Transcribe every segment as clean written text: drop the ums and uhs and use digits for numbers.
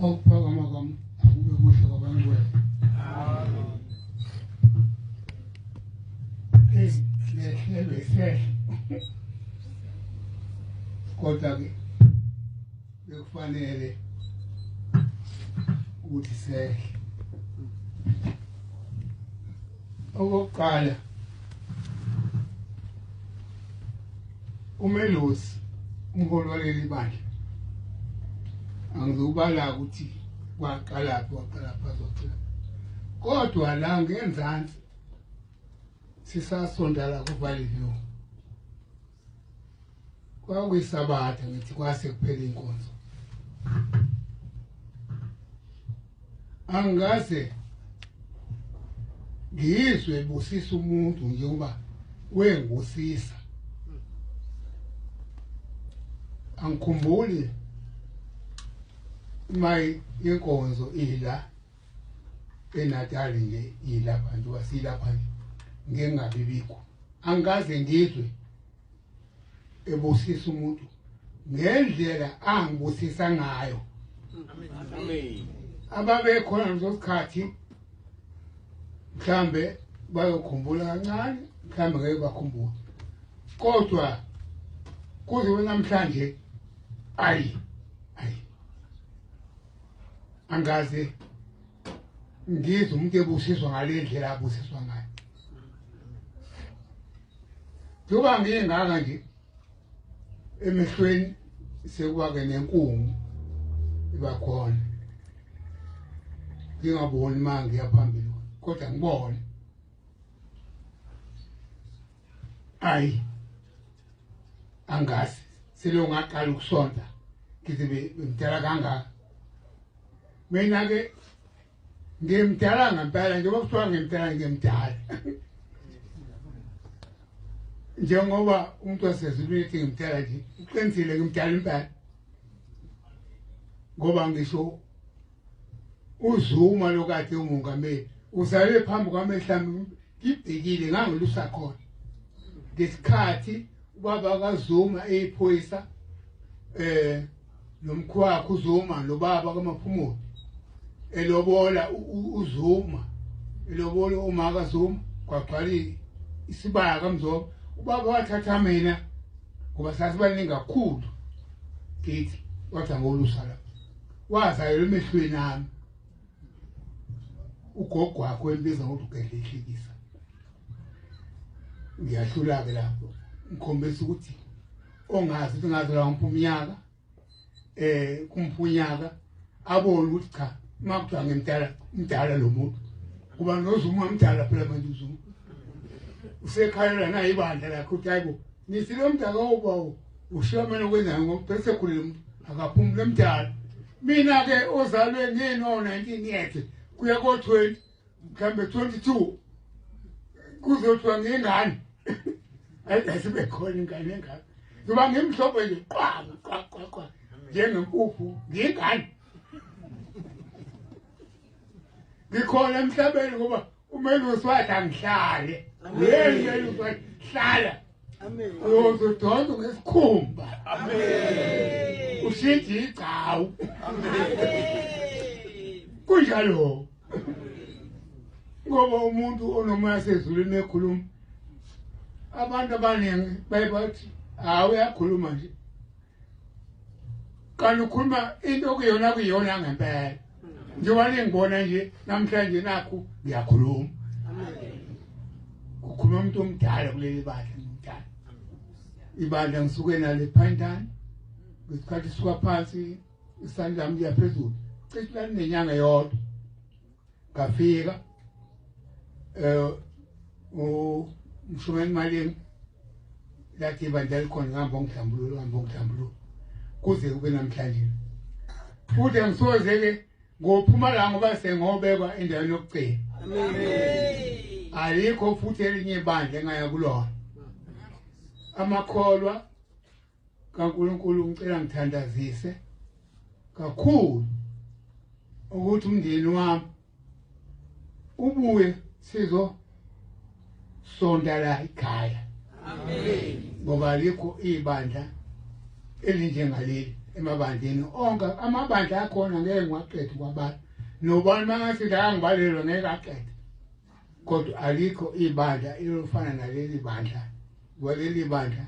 Ukuphakama kwami akube kuhle kwabangcwele. Amen. Lehlelwe isehle. Kodwa-ke bekufanele ukuthi sehle. Okokuqala umelusi umholi waleli bandla angizubala ukuthi waqalaphi waqalaphi azogcina kodwa la ngenzansi sisasonda la kuValley View kwakuyisabatha ngithi kwase kuphela inkonzo angikaze ngizwe busisa umuntu njengoba wengibusisa angikhumbuli mayi inkonzo ila eNatali nje ilapha nje wasilapha nje ngingabi bikho angikaze ngizwe ebusisa umuntu ngendlela angibusisa ngayo. Amen. Ababekhona ngaleso sikhathi mhlambe bayokhumbula kancane, mhlambe ngeke bakhumbule, kodwa kuze kube namhlanje ayi ayi angaze ngizwe umuntu ebusiswa ngale ndlela abusiswa ngayo. Njengoba ngingaka nje emehlweni sekuba-ke nenkungu iba khona ngingaboni uma ngiya phambili kodwa ngibone ayi angazi selo ngaqala ukusonta ngize ngimdala kangaka mina-ke ngimdala ngempela njengoba kuthiwa ngimdala ngimdala njengoba umuntu wasezulwini ethi ngimdala nje uqinisile ngimdala impela ngoba ngisho uZuma lokade umongameli uzalwe phambi kwamehlo ami ngibhekile ngangilusa khona ngesikhathi ubaba kaZuma eyiphoyisa nomkhwakhe uZuma nobaba kaMaphumulo elobola uZuma elobola uma kaZuma kwagcwala isibaya kaMzoba ubaba wathatha mina ngoba sasibaningi kakhulu kithi wathi angolusa la wazalelwa emehlweni ami ugogo wakho embiza ngokuthi ugedle ihlekisa ngiyahlula-ke lapho ngikhombisa ukuthi ongazi ukuthi ngazalwa ngomnyaka kumphunyaka abone ukuthi cha uma kuthiwa ngimdala mdala lo muntu kuba noZuma mdala phela manje uZuma usekhalela naye ibandla lakhe ukuthi hayibo nithi lo mdaka obawo ushiya mina okwenzani ngoba phela sekhulile umuntu akaphumule mdala mina-ke ozalwe ngino-19 years kuya ko-20 mhlawumbe 22 kuzothiwa ngingane ayidasibe khona ingane engaka ngoba ngimhlophe nje qwa qwa qwa qwa njengempuphu ngingane ngikhona emhlabeni ngoba umelusi wathi angihlale uyena umelusi wathi hlala uyozodonsa ngesikhumba ushintshe igcawu kunjalo ngoba umuntu onomoya sezulwini ekhuluma abantu abaningi baye bathi hawu uyakhuluma nje kanti ukhuluma into okuyona kuyona ngempela njengoba ningibona nje namhlanje nakhu ngiyakhuluma kukhuluma umuntu omdala kuleli bandla ngimdala ibandla ngisuke nalo ephantana ngesikhathi suka phansi isandla lami liya phezulu cishe lalinenyanga yodwa ngafika umshumeni malini lathi ibandla likhona ngihamba ngihlambulula ngihamba ngihlambulula kuze kube namhlanje futhi angisoze-ke ngophuma la ngoba sengobekwa endaweni yokugcina alikho futhi elinye ibandla engaya kulona amakholwa kaNkulunkulu ngicela ngithandazise kakhulu ukuthi umndeni wami ubuye sizo sonda la ekhaya. Amen. Ngoba alikho ibandla elinjengaleli. emabandleni onke. Amabandla akhona ngeke ngiwaqede kwabala, nobani mangathi la ngibalelwa ngeke aqede, kodwa alikho ibandla elifana naleli bandla. Waleli bandla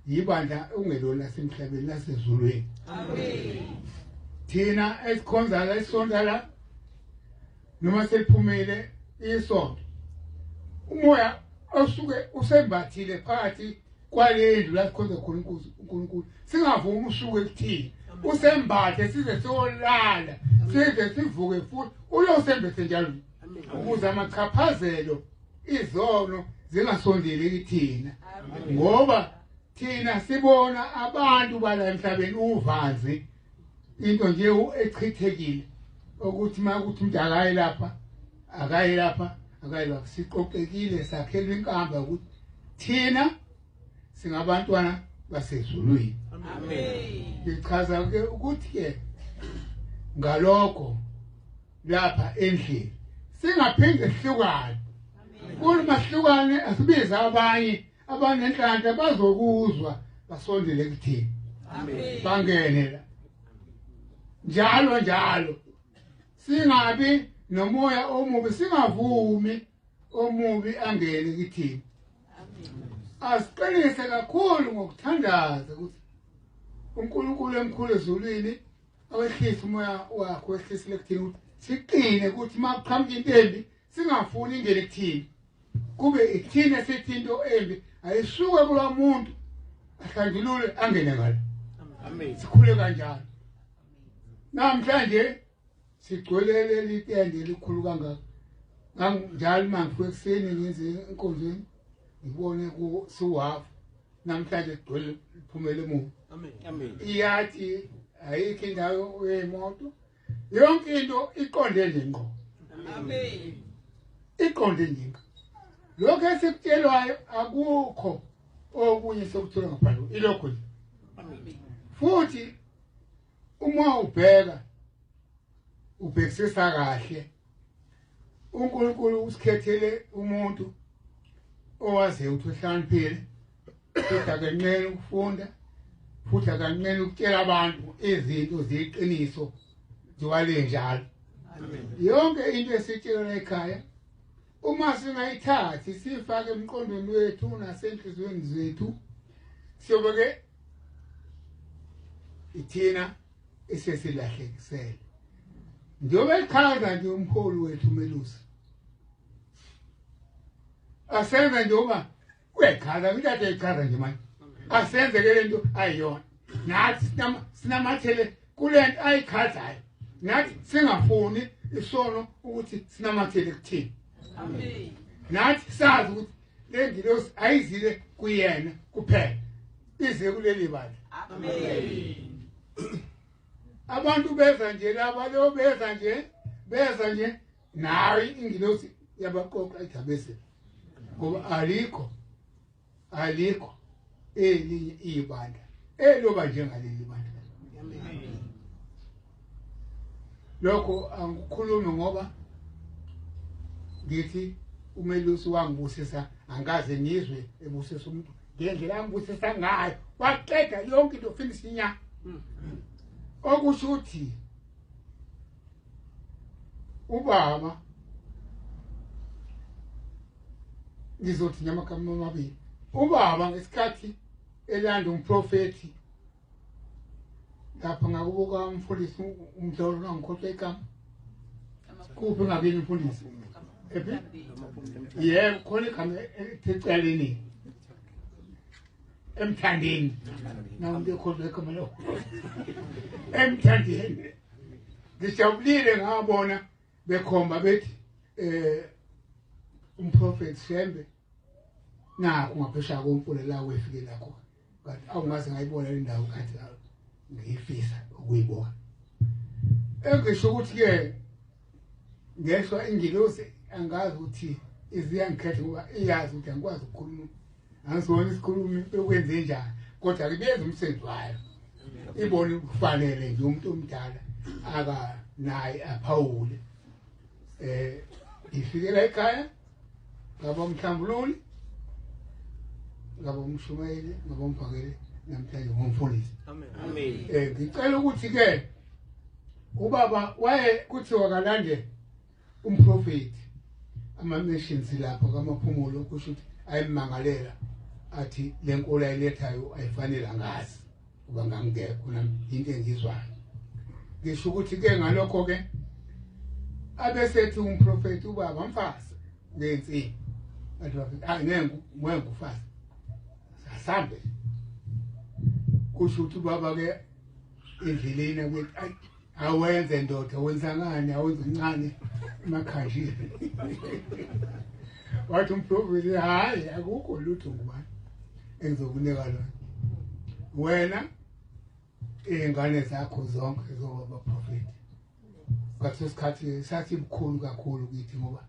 yibandla ongelona lasemhlabeni, lasezulwini. Amen. Thina esikhonza la, esonta la, noma seliphumile isonto, umoya osuke usembathile phakathi kwale ndlu la sikhonza khona uNkulunkulu, singavumi usuke ekuthini usembathe size siyolala, size sivuke futhi uyosembethe njalo, ukuze amachaphazelo izono zingasondeli kithina, ngoba thina sibona abantu bala emhlabeni uvanzi, into nje echithekile, ukuthi makuthi umuntu akayi lapha, akayi lapha, akayi lapha. Siqoqekile, sakhelwa inkamba ukuthi thina singabantwana basezulwini. Amen. Ngichaza ke ukuthi ke ngalokho lapha endlini singaphinde sihlukane. Uma sihlukane asibize abanye abanenhlanhla bazokuzwa, basondele kuthina. Amen. Bangene la njalo njalo, singabi nomoya omubi, singavumi omubi angene kithina. Asiqinise kakhulu ngokuthandaza ukuthi uNkulunkulu emkhulu ezulwini awehlise umoya wakhe, wehlisele kuthina, ukuthi siqine, ukuthi makuqhamuka into embi singafuni ingene kuthina, kube ithina sithi into embi ayisuke kulo muntu, ahlanjulule angene ngale. Amen. Sikhule kanjalo. Namhlanje sigcwele leli tende elikhulu kangaka. Nganginjalo uma ngifika ekuseni ngenze enkonzweni, ngibone ku siwafu, namhlanje kugcwele liphumele emuva. Amen. Amen. Iyathi ayikho indawo yemoto, yonke into iqonde nje ngqo. Amen. Iqonde nje ngqo. Lokho esikutshelwayo akukho okunye sokuthola ngaphandle ilokho nje. Amen. Futhi uma ubheka, ubhekisisa kahle, uNkulunkulu usikhethele umuntu owaziyo ukuthi uhlakaniphile, futhi akanqeni ukufunda, futhi akanqeni ukutshela abantu izinto ziyiqiniso njengoba njalo. Yonke into esitshelwa ekhaya, uma singayithathi siyifake emqondweni wethu nasenhliziyweni zethu, siyobe ke ithina esesilahlekisele. Njengoba echaza nje umholi wethu umelusi, asenze njengoba uyachaza, into ade echaza nje manje, asenze ke lento ayiyona, nathi sinamathele kulento ayichazayo, nathi singafuni isono ukuthi sinamathele kuthini. Amen. Nathi sazi ukuthi le ngilosi ayizile kuyena kuphela, ize kuleli bandla. Amen. Abantu beza nje laba, lo beza nje, beza nje, nayo ingilosi yabaqoqa ithi abeze, ngoba alikho, alikho elinye ibandla eloba njengaleli bandla. Lokho angikukhulumi ngoba ngithi umelusi wangibusisa, angikaze ngizwe ebusisa umuntu ngendlela angibusisa ngayo, waqeda yonke into, finish nya. Okusho ukuthi ubaba, ngizothi ngamagama amabili, ubaba ngesikhathi elanda umprofethi lapha ngakubuka umfundisi umdlolo, ngangikhohlwa igama, kuphi ngakini umfundisi ephi? Yebo, khona igama elicaleni emthandeni, nawumuntu ekhohlwa igama lo emthandeni. Ngijabulile ngabona bekhomba bethi umprofeti Shembe nakho ngaphesheya komfula la wefike lakho, kanti awungaze ngayibona le ndawo, kanti ngiyifisa ukuyibona. Engisho ukuthi ke ngeshwa ingilosi angazi ukuthi iziyangikhetha, ngoba iyazi ukuthi angikwazi ukukhuluma, angisibona isikhulumi bekwenze njani, kodwa ke benza umsebenzi wayo, ibone kufanele nje umuntu omdala aka naye aphawule. Ngifikela ekhaya, ngaba umhlambululi, ngaba umshumayeli, ngaba umphakeli. Namhlanje ngomfundisi. Amen. Amen. Ngicela ukuthi ke ubaba waye kuthiwa kalande umprofeti ama missions lapho kaMaphumulo, kusho ukuthi ayimangalela athi lenkolo ayilethayo ayifanele, angazi kuba ngangekho nami, into engizwayo. Ngisho ukuthi ke ngalokho ke abesethi umprofeti ubaba mfazi ngensini athi bafika, hayi ngeke ngeke ufazi asambe. Kusho ukuthi ubaba ke endleleni ukuthi ayi awenze ndoda, wenza ngani, awenze incane emakhanjini. Wathi umprofeti, hayi akukho lutho ngubani engizokunika lona, wena iy'ngane zakho zonke zoba abaprofeti. Ngaleso sikhathi sathi bukhulu kakhulu kithi ngoba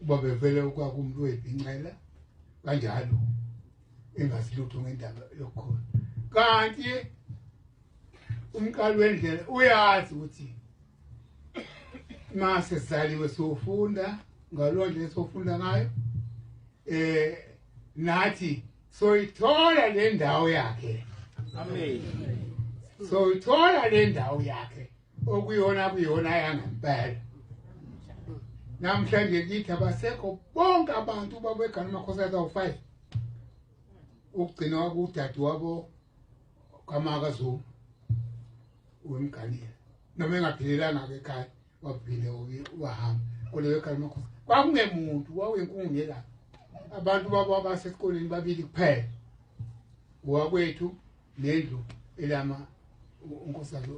uba bevele kwakumuntu oyibhincela kanjalo engazi lutho ngendaba yokukhona, kanti umqali wendlela uyazi ukuthi mase sizaliwe sofunda ngaloo ndlela sofunda ngayo, nathi soyithola le ndawo yakhe. Amen. Soyithola le ndawo yakhe okuyona kuyona yangempela. Namhlanje kithi abasekho bonke abantu babegana amakhosikazi awu-5, ukugcina kwakudade wabo kaMaka Zuma wemganile, noma engaphilelanga-ke ekhaya, waphile wahamba kodwa wegana amakhosi kwakungemuntu wawuyinkungu ngelanga. Abantu babo abasesikoleni babili kuphela, owakwethu nendlu elama unkosikazi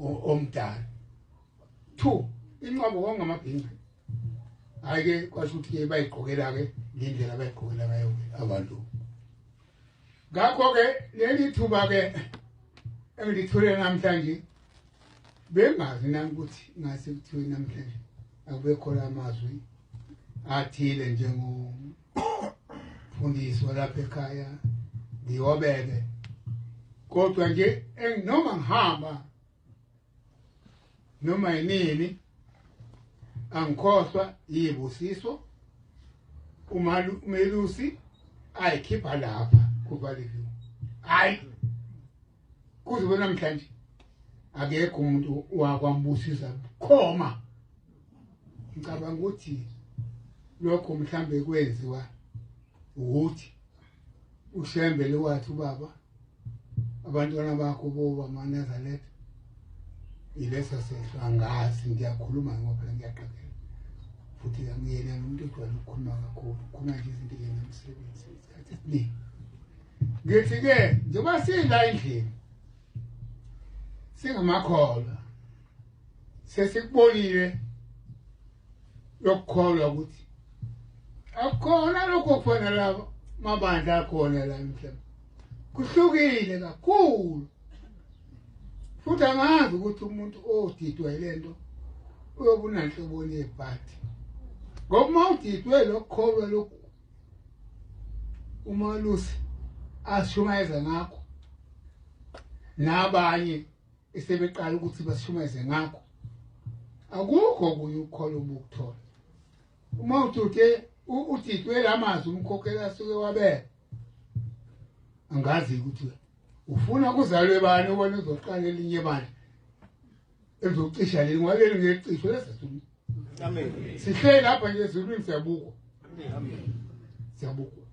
omdala two inqwaba kwangamabhinca. Hhayi-ke kwasho ukuthi-ke bayigqokela-ke ngendlela abayigqokela ngayo-ke abantu. Ngakho-ke leli thuba-ke engilithole namhlanje, bengazi nami ukuthi ngase kuthiwe namhlanje akube khona amazwi athile njengomfundisi walapha ekhaya ngiwabeke, kodwa nje noma ngihamba noma yinini angikhohlwa yibusiso umelusi ayikhipha lapha kuValley View. Hayi kuze kube namhlanje akekho umuntu wakwambusisa khoma. Ngicabanga ukuthi lokho mhlambe kwenziwa ukuthi uShembe lo wathi ubaba abantwana bakho boba amaNazaretha, ileso sehlo. Angazi, ngiyakhuluma ngoba phela ngiyaqaphela futhi angiyena nomuntu ojwayele ukukhuluma kakhulu, ukhuluma nje izinto engenamsebenzi isikhathi esiningi. Ngithi-ke njengoba sila endlini singamakholwa, sesikubonile lokukholwa ukuthi akukhona lokho okufana la mabandla akhona la emhlabeni, kuhlukile kakhulu. Futhi angazi ukuthi umuntu odidwa yilento uyobe unanhloboni yebhadi, ngoba uma udidwe lokukholwa lokhu umalusi ashumayeza ngakho nabanye esebeqala ukuthi bashumayeze ngakho, akukho okunye ukukholwa obukuthola. Uma uthuthe udidwe lamazwi umkhokhela asuke wabeka, angazi ukuthi ufuna kuzalwe bani wena uzoqala elinye ibandla elizocisha leli, ngoba leli ngeke lasezulwini. Amen. Sihleli lapha nje ezulwini siyabukwa. Amen. Siyabukwa.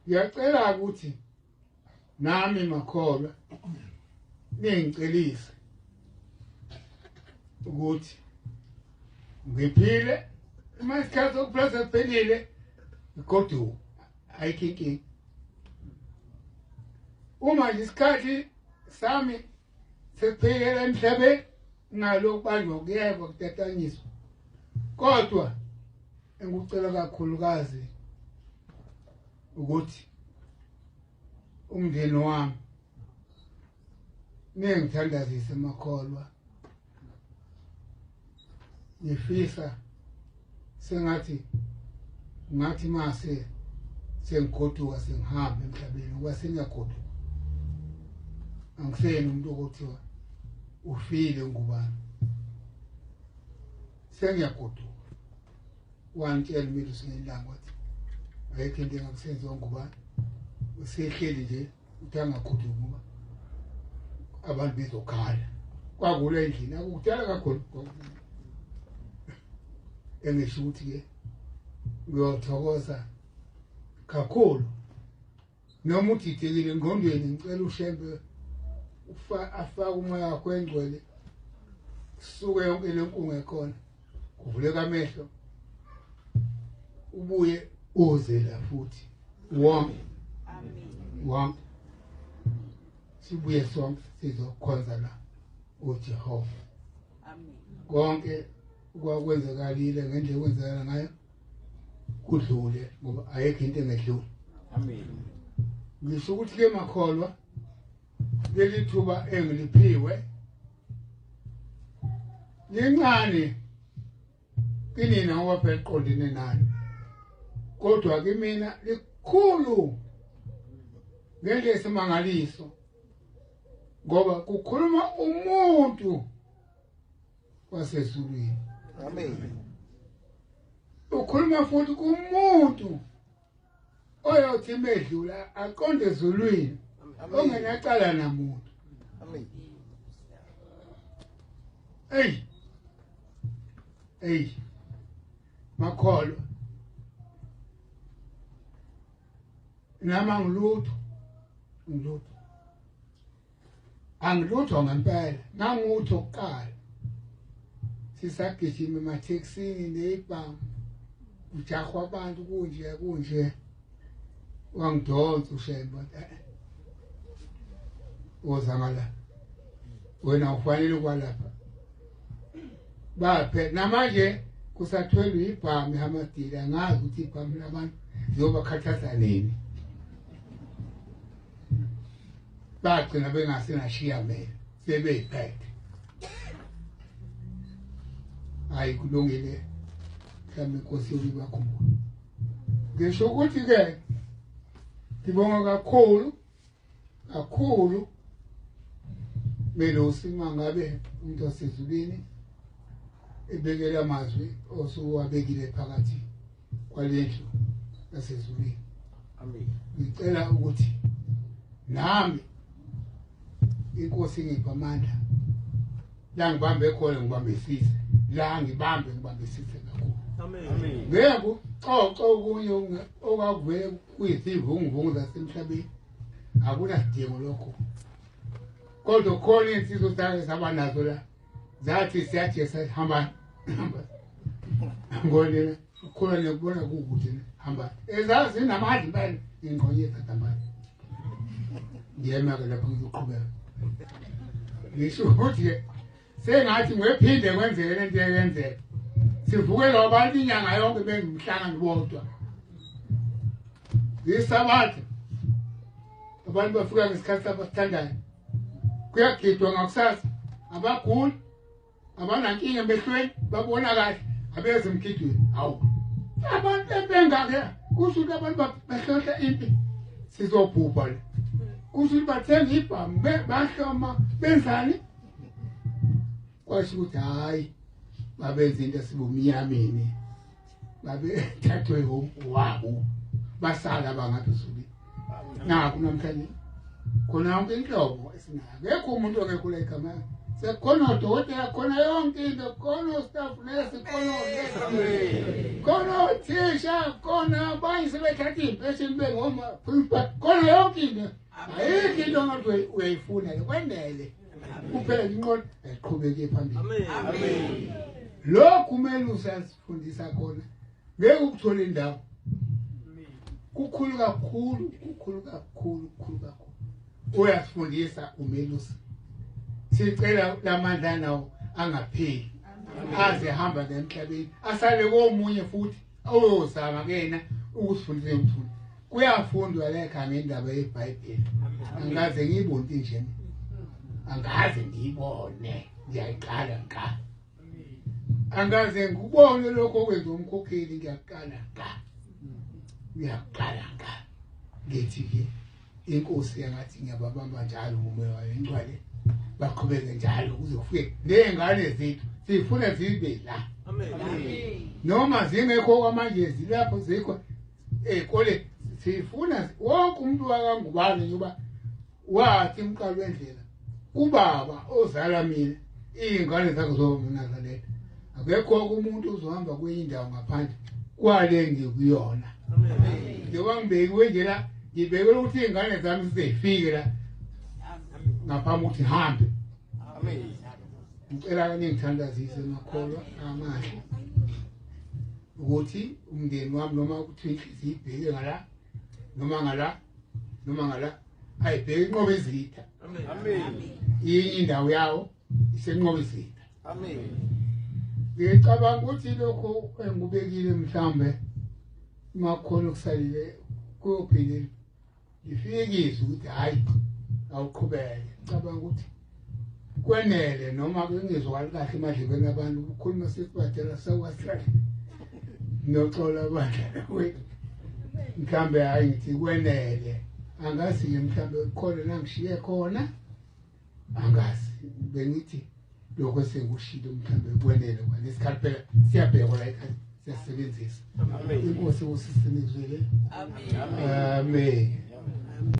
Ngiyacela ukuthi nami makholwa ningicelise ukuthi ngiphile, uma isikhathi sokuphila sesiphelile ngigoduke, ayikho inkinga. Uma nje isikhathi sami sesiphelele emhlabeni ngalokhu kuyekwa kutatanyiswa, kodwa engikucela kakhulukazi ukuthi umndeni wami ningithandazise makholwa. Ngifisa sengathi ngathi mase sengigoduka sengihamba emhlabeni, ngoba sengiyagoduka, angiseni umuntu okuthiwa ufile ngubani, sengiyagoduka. Wangitshela umelusi ngelanga wathi ayikho into engakusenziwa ngubani, usehleli nje Uthi angakhudumi ngoba abantu bezokhala. Kwakule endlini akudala kakhulu. Engisho ukuthi ke ngiyothokoza kakhulu noma udidekile engqondweni, ngicela uShembe afake umoya wakho engcwele, kusuke yonke le nkungu ekhona, kuvuleka amehlo, ubuye uze la futhi wonke. Wonke sibuye sonke sizokhonza la uJehova. Amen. Konke kwakwenzekalile ngendlela okwenzakala ngayo kudlule, ngoba ayikho into engedluli. Amen. Ngisho ukuthi ke makholwa, leli thuba engiliphiwe lincane kinina ngoba phela liqondene nani, kodwa kimina likhulu ngendlela esimangaliso, ngoba kukhuluma umuntu wasezulwini. Amen. Ukhuluma futhi kumuntu oyothi medlula aqonde ezulwini, ongenacala namuntu. Amen. Ey, ey makholwa, nama ngilutho, ngilutho, angilutho ngempela. Ngangutho kuqala sisagijima emathekisini neyibhamu, kujahwa abantu kunje kunje, wangidonsa uShembe, woza ngala wena, ufanele ukwalapha. Baphe namanje kusathwelwe ibhamu eHamadile, angazi ukuthi ibhamu labantu ziyobakhathaza nini. Bagcina bengasenashiya mina, sebeyiphethe. Hayi, kulungile, mhlawumbe inkosi yokubakhumbula. Ngisho ukuthi ke ngibonga kakhulu kakhulu melusi, mangabe umuntu wasezulwini ebekele amazwi osuwabekile phakathi kwalendlu yasezulwini. Amen. Ngicela ukuthi nami inkosi ingiphe amandla, la ngibambe khona ngibambisise, la ngibambe ngibambisise kakhulu. Amen. Ngeke kuxoxe okunye okwakuvele kuyisivunguvungu zasemhlabeni, akunasidingo lokho. Kodwa khona iy'nsizwa sake saba nazo la, zathi siyajesa, hamba hamba ngonina, khona nekubona kukude, hamba ezazinamandla impela, ingqonyetha hambani. Ngiyema-ke lapho, ngizoqhubeka ngisho ukuthi-ke sengathi ngiphinde kwenzeke lento eyenzeka, sivukelwa abantu inyanga yonke bengimhlanga ngibodwa ngisabatha. Abantu bafika ngesikhathi abasithandayo, kuyagidwa ngakusasa, abaguli abanankinga emehlweni, babona kahle, abeze emgidweni. Hawu, abantu bengake, kusho ukuthi abantu bahlohla impi, sizobhubha le. Kusho ukuthi bathenga ibhamu, bahloma, benzani? Kwasho ukuthi hhayi, babenza into esibumnyameni, babethathwe wabo, basala bangaphezulu. Naku namhlanje khona yonke inhlobo esinayo, akekho umuntu ongekho la igama, sekukhona odokotela, khona yonke into, khona o-staff nurse, khona onesi, khona othisha, khona abanye sebethatha iy'mpesheni bengoma, khona yonke into. Ayikho into ongathi uyayifuna le, kwenele kuphela inqondo ayiqhubeke phambili. Amen. Lokhu kumele usasifundisa khona, ngeke ukuthole indawo. Kukhulu kakhulu, kukhulu kakhulu, kukhulu kakhulu. Uyasifundisa umelusi, sicela lamandla nawo angapheli, aze hamba emhlabeni, asale komunye futhi oyozama kuyena ukusifundisa emthuni. Kuyafundwa lekha ngendaba yeBhayibheli, angikaze ngiyibone nje, angaze ngiyibone, ngiyayiqala nqa. Angaze ngikubone lokho okwenza umkhokheli, ngiyaqala nqa, ngiyaqala nqa. Ngithi-ke inkosi yangathi ngiyababamba njalo ngomoya wayo ingcwele, baqhubeke njalo kuze kufike ney'ngane zethu, sifuna zibe la. Amen. Noma zingekho kwamanje, zilapho zikho ey'koleni, sifuna wonke umuntu wakaNgubane njengoba Wathi umqali wendlela kubaba ozala mina, iy'ngane zakho zoba umNazaretha. Akekho umuntu ozohamba kwenye indawo ngaphandle kwale ngikuyona. Njengoba ngibekiwe nje la, ngibekele ukuthi iy'ngane zami zizefike la ngaphambi ukuthi ngihambe. Ngicela ningithandazise makholwa amahle ukuthi umndeni wami noma ukuthi inhliziyo ibheke ngala noma ngala noma ngala, ayibheke inqoba izitha. Inye indawo yawo isenqoba izitha. Ngicabanga ukuthi lokho engikubekile mhlambe makhona okusalile kuyophinde lifikise ukuthi hayi awuqhubeke. Ngicabanga ukuthi kwenele noma kungezwakali kahle emadlebeni abantu ukukhuluma sesibadala sawasale noxolo abandla mhlambe hayi ngithi kwenele. Angazi-ke mhlambe khona nangishiye khona, angazi bengithi lokho esengikushilo mhlambe kwenele kwalesikhathi phela siyabhekwa la ekhaya siyasebenzisa. Inkosi usisinizwele. Amen.